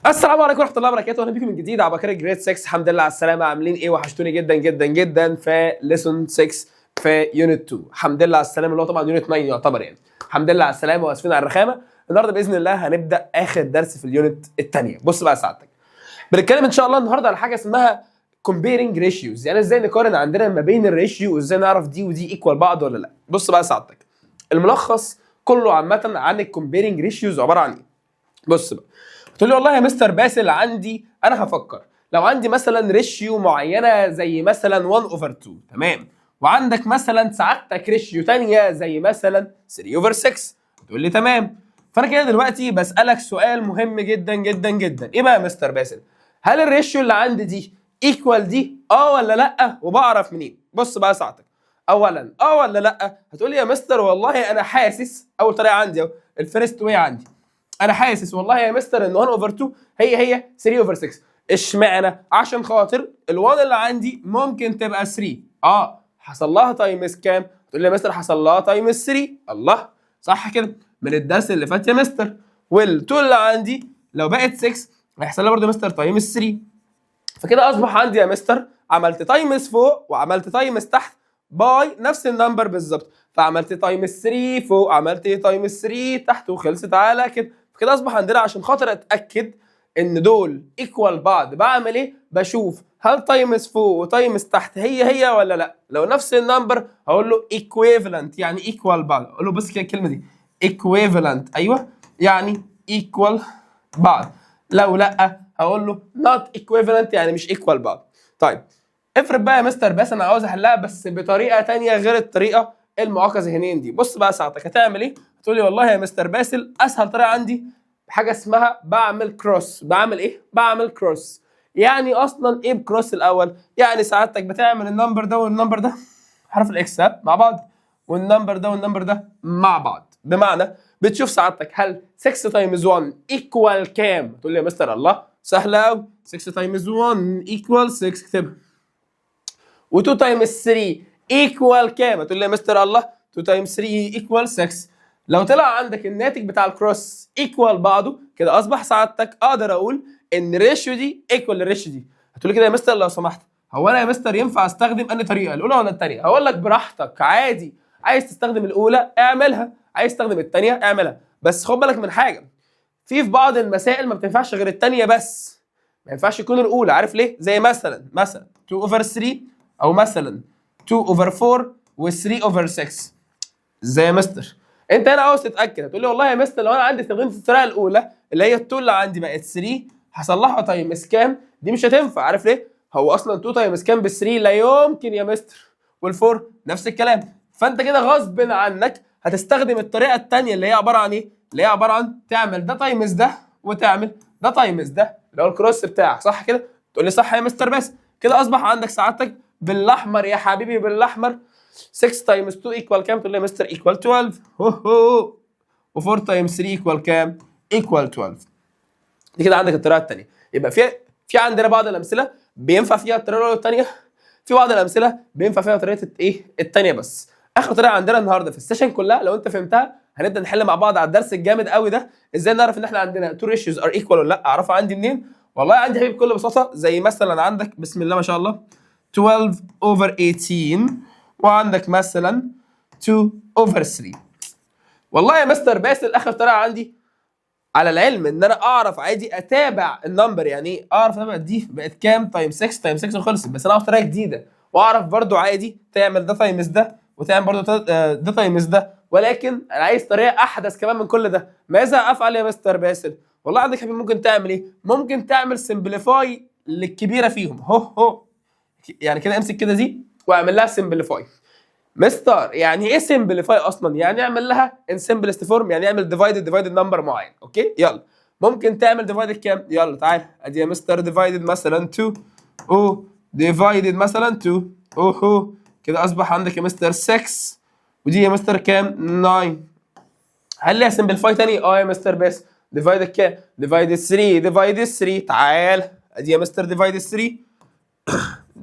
السلام عليكم ورحمة الله وبركاته، اهلا بيكم من جديد عباقرة grade 6. الحمد لله على السلامه. عاملين ايه؟ وحشتوني جدا جدا جدا في lesson 6 في unit 2. الحمد لله على السلامه، اللي هو طبعا unit 9 يعتبر يعني. الحمد لله على السلامة واسفين على الرخامه. النهارده باذن الله هنبدا اخر درس في ال unit الثانيه. بص بقى سعادتك، بنتكلم ان شاء الله النهارده على حاجة اسمها comparing ratios، يعني ازاي نقارن عندنا ما بين ال ratio وازاي نعرف دي ودي equal بعض ولا لا. بص بقى سعادتك، الملخص كله عامة عن ال comparing ratios عبارة عن ايه؟ بص بقى، تقول لي والله يا مستر باسل عندي، انا هفكر لو عندي مثلا ratio معينة زي مثلا 1 over 2، تمام؟ وعندك مثلا سعادتك ratio تانية زي مثلا 3 over 6، تقول لي تمام. فانا كده دلوقتي بسالك سؤال مهم جدا جدا جدا، ايه بقى يا مستر باسل؟ هل ال ratio اللي عندي دي equal دي اه ولا لا؟ وبعرف منين؟ بص بقى ساعتك، اولا اه ولا لا؟ هتقول لي يا مستر والله انا حاسس، اول طريقه عندي اهو، ال first way عندي، انا حاسس والله يا مستر ان 1 over 2 هي هي 3 over 6. اشمعنى؟ عشان خاطر ال1 اللي عندي ممكن تبقى 3، حصل لها times كام؟ تقول لي يا مستر حصل لها times 3. الله، صح كده من الدرس اللي فات يا مستر. وال2 اللي عندي لو بقت 6 هيحصل لها برضه يا مستر times 3. فكده اصبح عندي يا مستر عملت times فوق وعملت times تحت by نفس ال number بالظبط، فعملت times 3 فوق، عملت times 3 تحت، وخلصت على كده. فكده اصبح عندنا عشان خاطر اتاكد ان دول equal بعض بعمل ايه؟ بشوف هل times فوق و times تحت هي هي ولا لا. لو نفس ال number هقول له equivalent، يعني equal بعض. اقول له بس كده الكلمة دي equivalent، ايوه يعني equal بعض. لو لا هقول له not equivalent، يعني مش equal بعض. طيب افرض بقى يا مستر بس انا عاوز احلها بس بطريقة تانية غير الطريقة المعاقه ذهنيا دي. بص بقى ساعتك هتعمل ايه؟ هتقول لي والله يا مستر باسل اسهل طريقه عندي حاجة اسمها بعمل cross. بعمل ايه؟ بعمل cross. يعني اصلا ايه ب cross الاول؟ يعني سعادتك بتعمل ال number ده وال number ده حرف ال X مع بعض، وال number ده وال number ده مع بعض. بمعنى بتشوف سعادتك هل 6 times 1 equal كام؟ تقول لي يا مستر الله سهلة قوي، 6 times 1 equal 6، اكتبها. و2 times 3 equal كام؟ تقول لي يا مستر الله 2 times 3 equal 6. لو طلع عندك الناتج بتاع ال cross equal بعضه كده اصبح سعادتك اقدر اقول ان ال ratio دي equal لل ratio دي. هتقول لي كده يا مستر لو سمحت، هو انا يا مستر ينفع استخدم انهي طريقه، الاولى ولا الثانية؟ هقول لك براحتك عادي، عايز تستخدم الاولى اعملها، عايز تستخدم الثانية اعملها. بس خد بالك من حاجه، في بعض المسائل ما بتنفعش غير الثانية بس، ما ينفعش يكون الاولى. عارف ليه؟ زي مثلا 2 over 3 او مثلا 2 over 4 و3 over 6. ازاي يا مستر؟ انت هنا عاوز تتاكد، هتقول لي والله يا مستر لو انا عندي استخدمت الطريقة الاولى اللي هي ال2 اللي عندي بقت 3 حصل لها times كام؟ دي مش هتنفع. عارف ليه؟ هو اصلا 2 times كام بال 3؟ لا يمكن يا مستر. وال4 نفس الكلام. فانت كده غصب عنك هتستخدم الطريقة الثانية اللي هي عبارة عن ايه؟ اللي هي عبارة عن تعمل ده times ده وتعمل ده times ده، اللي هو ال cross بتاعك، صح كده؟ تقول لي صح يا مستر. بس كده اصبح عندك سعادتك بالاحمر يا حبيبي، بالاحمر 6 times 2 equal كام؟ تقول لي يا مستر equal 12. هو هو و4 times 3 equal كام؟ equal 12. دي كده عندك الطريقة الثانية. يبقى في عندنا بعض الامثلة بينفع فيها الطريقة الاولى والثانيه، في بعض الامثلة بينفع فيها طريقه ايه؟ الثانية بس. اخر طريقه عندنا النهارده في ال session كلها، لو انت فهمتها هنبدا نحل مع بعض على الدرس الجامد قوي ده، ازاي نعرف ان احنا عندنا two ratios are equal ولا لا. اعرفها عندي منين؟ والله عندي حبيبي بكل بساطه، زي مثلا عندك بسم الله ما شاء الله 12 over 18 وعندك مثلا 2 over 3. والله يا مستر باسل اخر طريقه عندي، على العلم ان انا اعرف عادي اتابع ال number، يعني ايه اعرف اتابع دي بقت كام times 6 times 6 وخلصت، بس انا عاوز طريقه جديده. واعرف برضو عادي تعمل ده times ده وتعمل برضو ده times ده، ولكن انا عايز طريقه احدث كمان من كل ده. ماذا افعل يا مستر باسل؟ والله عندك حبيبي ممكن تعمل ايه؟ ممكن تعمل simplify للكبيره فيهم. هو هو يعني كده امسك كده دي واعمل لها simplify. مستر يعني ايه simplify اصلا؟ يعني اعمل لها in simplest form، يعني اعمل divided divided number معين. okay يلا، ممكن تعمل divided كام؟ يلا تعال، ادي يا مستر divided مثلا 2 او divided مثلا 2. اوهو كده اصبح عندك يا مستر 6، ودي يا مستر كام؟ 9. هل ليها simplify تاني؟ اه يا مستر، بس divided كام؟ divided 3، divided 3. تعال ادي يا مستر divided 3،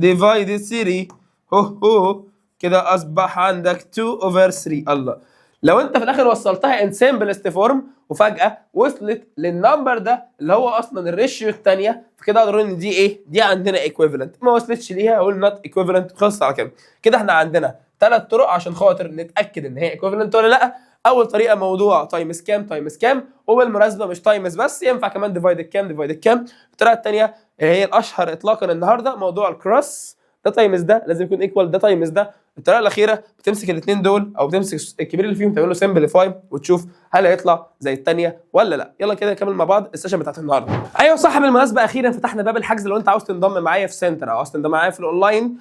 divided 3. هو هو كده اصبح عندك 2 over 3. الله، لو انت في الاخر وصلتها in simplest form وبقت 2 over 3، وفجاة وصلت لل number ده اللي هو اصلا ال ratio الثانيه، فكده اقدر اقول ان دي ايه؟ دي عندنا equivalent. ما وصلتش ليها اقول not equivalent. خلص على كده. كده احنا عندنا ثلاث طرق عشان خاطر نتاكد ان هي equivalent ولا لا. اول طريقه موضوع times كام times كام، وبالمناسبة مش times بس، ينفع كمان divided كام divided كام. الطريقة الثانية اللي هي الاشهر اطلاقا النهارده موضوع ال cross، ده times ده لازم يكون equal ده times ده. الطريقة الاخيرة بتمسك الاثنين دول او بتمسك الكبير اللي فيهم تعمل له simplify وتشوف هل هيطلع زي الثانية ولا لا. يلا كده نكمل مع بعض ال session بتاعت النهارده. ايوه صح، بالمناسبة اخيرا فتحنا باب الحجز. لو انت عاوز تنضم معايا في center او عاوز تنضم معايا في الاونلاين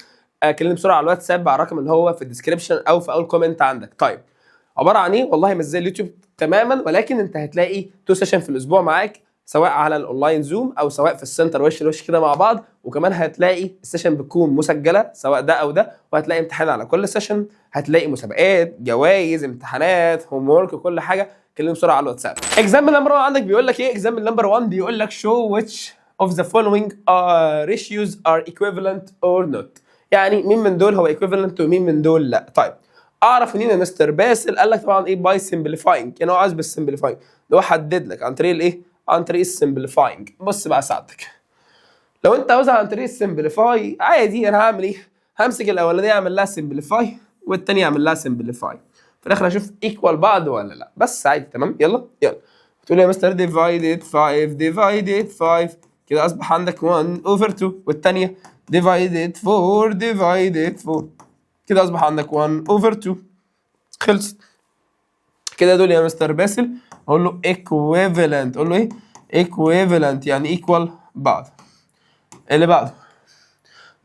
كلمني بسرعة على الواتساب على الرقم اللي هو في ال description او في اول comment عندك. طيب عبارة عن ايه؟ والله مش زي اليوتيوب تماما، ولكن انت هتلاقي two session في الاسبوع معاك، سواء على ال online Zoom او سواء في ال center وش لوش كده مع بعض. وكمان هتلاقي ال session بتكون مسجله سواء ده او ده، وهتلاقي امتحان على كل session، هتلاقي مسابقات، جوائز، امتحانات، homework، وكل حاجه. كلمني بسرعة على الواتساب. example number 1 عندك بيقول لك ايه؟ example number 1 بيقول لك show which of the following ratios are equivalent or not. يعني مين من دول هو equivalent ومين من دول لا. طيب اعرف منين يا مستر باسل؟ قال لك طبعا ايه؟ by simplifying. يعني هو عايز بال simplifying، ده هو حدد لك عن طريق الايه؟ عن طريق ال simplifying. بص بقى سعادتك، لو انت عاوزها عن طريق ال simplify عادي، انا هعمل ايه؟ همسك الاولانية اعمل لها simplify والثانية اعمل لها simplify، في الاخر اشوف equal بعض ولا لا، بس عادي. تمام، يلا يلا. تقول لي يا مستر divided 5 divided 5، كده اصبح عندك 1 over 2، والثانية divided 4 divided 4، كده اصبح عندك 1 over 2. خلصت كده. دول يا مستر باسل اقول له equivalent. اقول له ايه؟ equivalent، يعني equal بعض. اللي بعده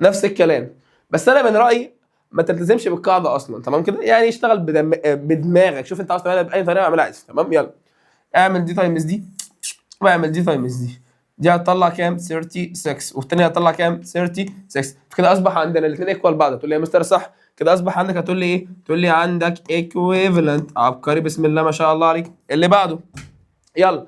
نفس الكلام، بس انا من رايي ما تلتزمش بالقاعدة اصلا. تمام كده؟ يعني اشتغل بدماغك، شوف انت عاوز تعملها باي طريقه اعملها عادي. تمام، يلا اعمل دي times دي واعمل دي times دي. دي هتطلع كام؟ 36. والثانية هتطلع كام؟ 36. فكده اصبح عندنا الاثنين equal بعض. تقول لي يا مستر صح، كده اصبح عندك، هتقول لي ايه؟ تقول لي عندك equivalent. عبقري، بسم الله ما شاء الله عليك. اللي بعده يلا.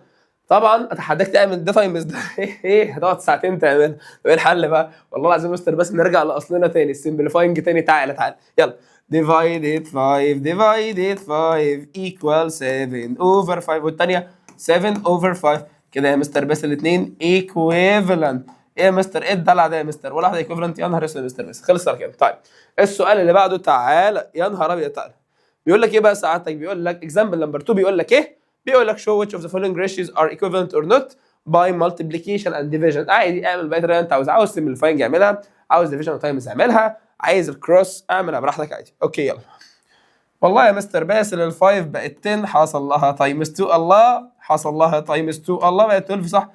طبعا اتحداك تعمل ده times ده. ايه، هتقعد ساعتين تعمل. طب ايه الحل بقى؟ والله العظيم مستر بس نرجع لاصلنا تاني، ال simplifying تاني. تعالى تعالى يلا، divided 5 divided 5 equal 7 over 5، والثانية 7 over 5. كده يا مستر بس الاثنين equivalent. ايه يا مستر؟ ايه الدلع ده يا مستر؟ ولا واحدة equivalent. يا نهار اسود يا مستر، بس خلص على كده. طيب السؤال اللي بعده، تعالى يا نهار ابيض، تعالى. بيقول لك ايه بقى ساعتك؟ بيقول لك example number 2، بيقول لك ايه؟ بيقول لك show which of the following ratios are equivalent or not by multiplication and division. عادي اعمل بقى اللي انت عاوز. عاوز simplifying اعملها، عاوز division و times اعملها، عايز ال cross اعملها براحتك عادي. okay يلا. والله يا مستر باسل ال 5 بقت 10، حصل لها times 2، الله، حصل لها times 2، الله، بقت 12 صح؟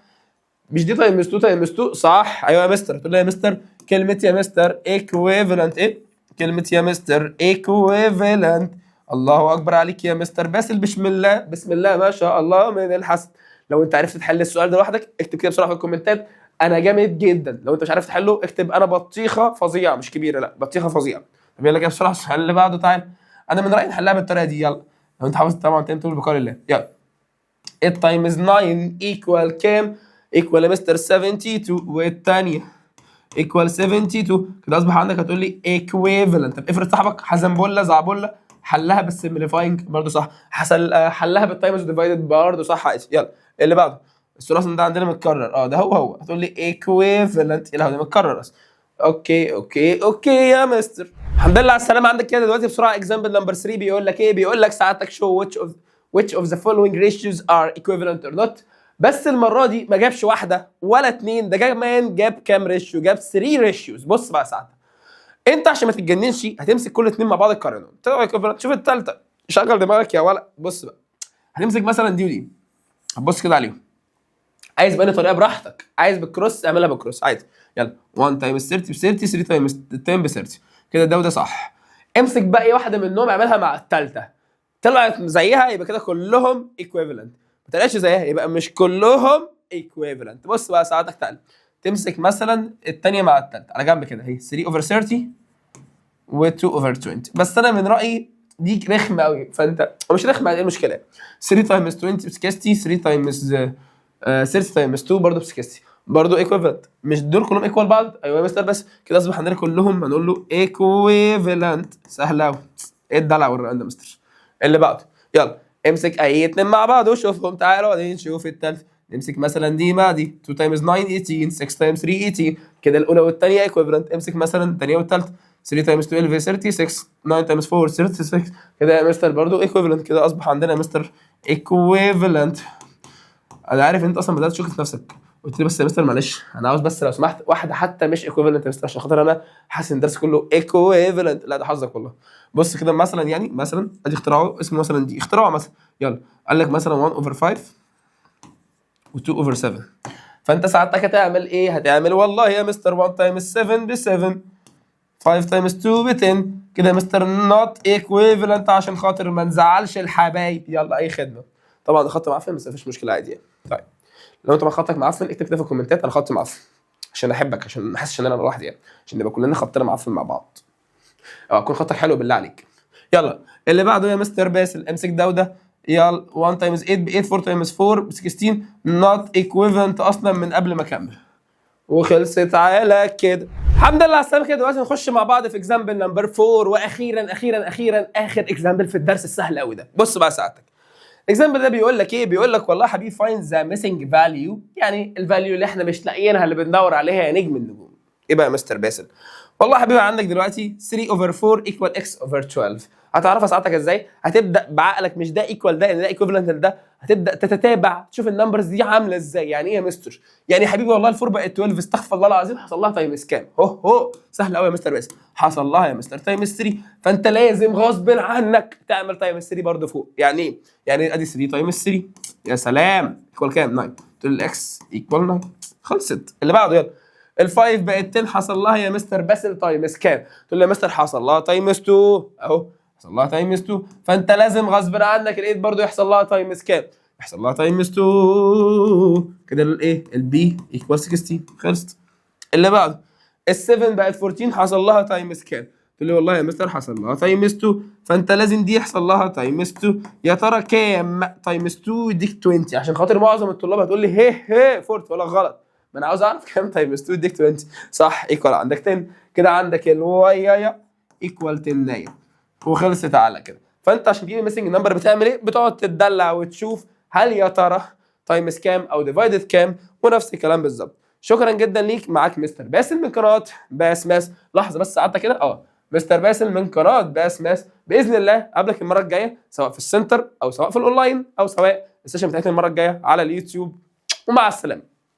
مش دي times 2 times 2 صح؟ ايوه يا مستر. تقول لي يا مستر كلمة يا مستر equivalent. ايه كلمة يا مستر؟ equivalent. الله اكبر عليك يا مستر باسل، بسم الله بسم الله ما شاء الله من الحسد. لو انت عرفت تحل السؤال ده لوحدك اكتب كده بسرعة في الكومنتات انا جامد جدا. لو انت مش عارف تحله اكتب انا بطيخه فظيعه، مش كبيره، لا بطيخه فظيعه. طب يلا كده بسرعة السؤال اللي بعده. تعال، انا من رايي نحلها بالطريقة دي. يلا لو انت حافظ طبعا تقول بقول الله. يلا 8 times 9 equal كام؟ equal يا مستر 72، والثانية equal 72. كده اصبح عندك هتقول لي equivalent. طب افرض صاحبك حزنبله زعبله حلها بال simplifying برضه صح، حصل حلها بال times divided برضه صح عادي. يلا اللي بعده. السؤال اصلا ده عندنا متكرر، ده هو هو. هتقول لي equivalent. ايه ده متكرر اصلا. okay okay okay يا مستر، الحمد لله على السلامه. عندك كده دلوقتي بسرعة example number 3 بيقول لك ايه؟ بيقول لك ساعتك show which of the following ratios are equivalent or not. بس المرة دي ما جابش واحدة ولا اتنين، ده كمان جاب كام ratio؟ جاب 3 ratios. بص بقى ساعتك، انت عشان ما تتجننش هتمسك كل اتنين مع بعض تقارنهم، طلعوا equivalent، شوف الثالثه. شغل دماغك يا ولد. بص بقى، هتمسك مثلا دي ودي، هتبص كده عليهم. عايز بأي طريقه براحتك، عايز بال cross اعملها بال cross عادي. يلا 1 times 30 ب 30، 3 times 10 ب 30، كده ده وده صح. امسك بقى اي واحدة منهم اعملها مع الثالثه، طلعت زيها يبقى كده كلهم equivalent، ما طلعتش زيها يبقى مش كلهم equivalent. بص بقى ساعتك، تعالى تمسك مثلا الثانية مع الثالثة على جنب كده، اهي 3 over 30 و 2 over 20. بس انا من رايي دي رخمة قوي، فانت مش رخمه، ايه المشكله؟ 3 times 20 ب 60، 3 times 30 times 2 برضه ب 60، برضه equivalent. مش دول كلهم equal بعض؟ ايوه يا مستر. بس كده اصبح عندنا كلهم هنقول له equivalent. سهلة قوي. ايه الدلع والرقم ده يا مستر؟ اللي بعده يلا. امسك اي اتنين مع بعض وشوفهم، تعالوا بعدين نشوف التالت. نمسك مثلا دي مع دي، 2 times 9 18، 6 times 3 18، كده الاولى والثانية equivalent. امسك مثلا الثانية والثالثه، 3 times 12 36، 9 times 4 36، كده يا مستر برضو equivalent. كده اصبح عندنا يا مستر equivalent. انا عارف ان انت اصلا بدات تشك في نفسك، قلت لي بس يا مستر معلش، انا عاوز بس لو سمحت واحدة حتى مش equivalent يا مستر، عشان خاطر انا حاسس ان الدرس كله equivalent. لا، ده حظك والله. بص كده مثلا، يعني مثلا ادي اختراعه اسمه مثلا دي اختراعه مثلا، يلا قال لك مثلا 1 over 5 و2 over 7. فانت ساعتك هتعمل ايه؟ هتعمل والله يا مستر 1 times 7 ب 7، 5 times 2 ب 10. كده يا مستر not equivalent عشان خاطر ما نزعلش الحبايب. يلا اي خدمه. طبعا خط معفن بس مفيش مشكله، عادي يعني. طيب لو انت ما خطك معفن اكتب كده في الكومنتات انا خطي معفن، عشان احبك، عشان ما احسش ان انا لوحدي يعني، عشان نبقى كلنا خطنا معفن مع بعض. او اكون خطك حلو بالله عليك. يلا اللي بعده يا مستر باسل، امسك ده وده. يلا 1 times 8 ب 8، 4 times 4 ب 16، not equivalent اصلا من قبل ما اكمل. وخلصت على كده. الحمد لله على السلامه. كده دلوقتي نخش مع بعض في example number 4، واخيرا اخيرا اخيرا اخر example في الدرس السهل قوي ده. بص بقى ساعتك، ال example ده بيقول لك ايه؟ بيقول لك والله يا حبيبي find the missing value، يعني ال value اللي احنا مش لاقيينها، اللي بندور عليها يا نجم النجوم. ايه بقى يا مستر باسل؟ والله يا حبيبي عندك دلوقتي 3 over 4 equal x over 12. هتعرفها ساعتك ازاي؟ هتبدا بعقلك، مش ده equal ده، ان ده equivalent لده. هتبدا تتتابع تشوف ال numbers دي عامله ازاي. يعني ايه يا مستر؟ يعني يا حبيبي والله ال four بقت 12، استغفر الله العظيم، حصل لها times كام؟ هو هو سهل قوي يا مستر باسل، حصل لها يا مستر times 3. فانت لازم غصب عنك تعمل times 3 برضه فوق. يعني ايه؟ يعني ادي 3 times 3، يا سلام، equal كام؟ 9. تقول ال x equal 9. خلصت. اللي بعده يلا، ال five بقت 10، حصل لها يا مستر باسل times كام؟ تقول لي يا مستر حصل لها times 2. اهو حصل لها times 2. فانت لازم غصب عنك ال eight برضه يحصل لها times كام؟ يحصل لها times 2. كده الايه؟ ال b equal 16. خلصت. اللي بعده، ال7 بقت 14، حصل لها times كام؟ تقول لي والله يا مستر حصل لها times 2. فانت لازم دي يحصل لها times 2. يا ترى كام times 2 يديك 20؟ عشان خاطر معظم الطلاب هتقول لي هي هي 40 ولا غلط. ما انا عاوز اعرف كام times 2 يديك 20. صح، equal عندك 10. كده عندك ال y equal 10. وخلصت على كده. فانت عشان تجيب ال missing number بتعمل ايه؟ بتقعد تتدلع وتشوف هل يا ترى times كام او divided كام، ونفس الكلام بالظبط. شكرا جدا ليك. معاك مستر باسل من قناة باس ماس. لحظة بس قعدت كده، مستر باسل من قناة باس ماس. باذن الله اقابلك المرة الجايه، سواء في ال center او سواء في الاونلاين او سواء ال session بتاعتنا المرة الجاية على اليوتيوب. ومع السلامه.